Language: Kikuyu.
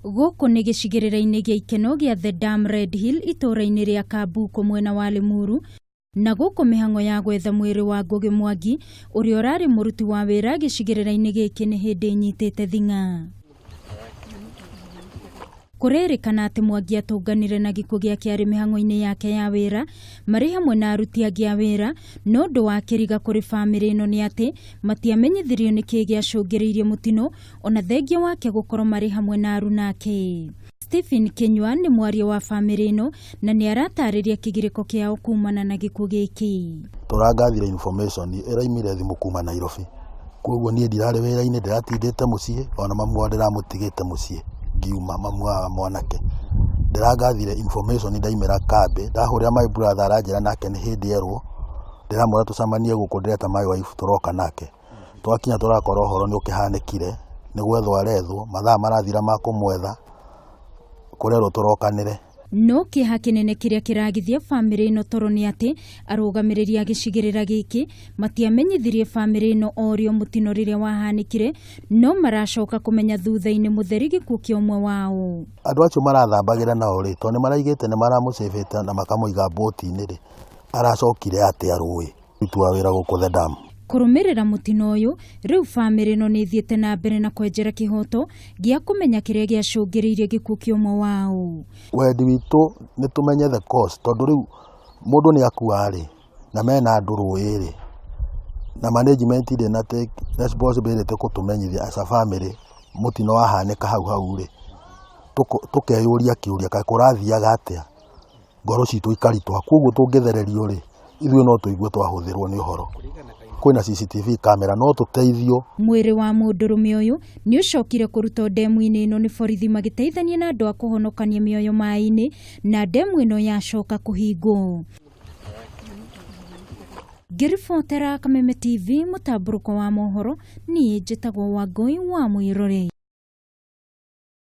Gũkũ nĩ gĩcigĩrĩra-inĩ gĩa ikeno gĩa The Dam Red Hill itũũra-inĩ rĩa Kambuku mwena wa Limuru, na gũkũ mĩhang'o ya gwetha mwĩrĩ wa Ngũgĩ Mwangi ũrĩa ũrarĩ mũruti wa wĩra gĩcigĩrĩra-inĩ gĩkĩ nĩ hĩndĩ ĩnyitĩte thing'a. Kũrerĩkana atĩ Mwangi atũnganire na gĩkuũ gĩake arĩ mĩhang'o-inĩ yake ya wĩra marĩ hamwe na aruti angĩ a wĩra, no ũndũ wa kĩriga kũrĩ bamĩrĩ ĩno nĩ atĩ matiamenyithirio nĩkĩĩ gĩacũngĩrĩirie mũtino ona thengia wake gũkorwo marĩ hamwe na aruna ake. Stephen Kinyua nĩ mwaria wa bamĩrĩ ĩno na nĩ aratarĩria kĩgirĩko kĩao kumana na gĩkuũ gĩkĩ. Tũrangathire information ĩraimire thimũ kuma Nairobi. Koguo niĩ ndirarĩ wĩra-inĩ ndĩratindĩte mũciĩ ona mamu wao ndĩramũtigĩte mũciĩ ngiuma mamu wa mwanake. Ndĩrangathire information ndaimĩra kambĩ ndahũrĩra my brother aranjĩra nake nĩ hĩndĩ erwo, ndĩramwĩra tũcemanie gũkũ ndĩreta my wife tũroka nake. Twakinya tũrakora ũhoro nĩ ũkĩhanĩkire, nĩ gwethwo arethwo, mathaa marathira ma kũmwetha, kũrerwo tũrokanĩre. No kĩeha kĩnene kĩrĩa kĩragithia bamĩrĩ ĩno toro nĩ atĩ arũgamĩrĩri a gĩcigĩrĩra gĩkĩ matiamenyithirie bamĩrĩ ĩno o rĩo mũtino rĩrĩa wahanĩkire, no maracoka kũmenya thutha-inĩ mũtheri gĩkuũ kĩa ũmwe wao. Andũ acio marathambagĩra nao rĩ, tondũ nĩ maraigĩte nĩ maramũcĩbĩte na makamũiga mbũti-inĩ rĩ, aracokire atĩa rũĩ? Mũruti wa wĩra gũkũ The Dam. Kũrũmĩrĩra mũtino ũyũ, rĩu bamĩrĩ ĩno nĩ ĩthiĩte na mbere na kwenjera kĩhoto gĩa kũmenya kĩrĩa gĩacũngĩrĩirie gĩkuũ kĩa ũmwe wao. Wendi witũ nĩ tũmenye the cause tondũ rĩu mũndũ nĩ akua rĩ, na mena andũ rũĩ rĩ, na management ndĩ na take responsibility kũtũmenyithia as a family mũtino wahanĩka hau hau rĩ, tũkeyũria kĩũria kaĩ kũrathiaga atĩa? Ngoro citũ ikaritũha, koguo tũngĩthererio rĩ, ithuĩ no tũigue twahũthĩrwo nĩ ũhoro. Kwĩna CCTV camera no tũteithio. Mwĩrĩ wa mũndũrũme ũyũ nĩ ũcokire kũrutwo ndemu-inĩ ĩno nĩ borithi magĩteithania na andũ a kũhonokania mĩoyo maĩ-inĩ na ndemu ĩno yacoka kũhingwo. Ngĩribotera Kameme TV mũtambũrũko wa mohoro, niĩ njĩtagwo Wangũi wa Mwĩrore.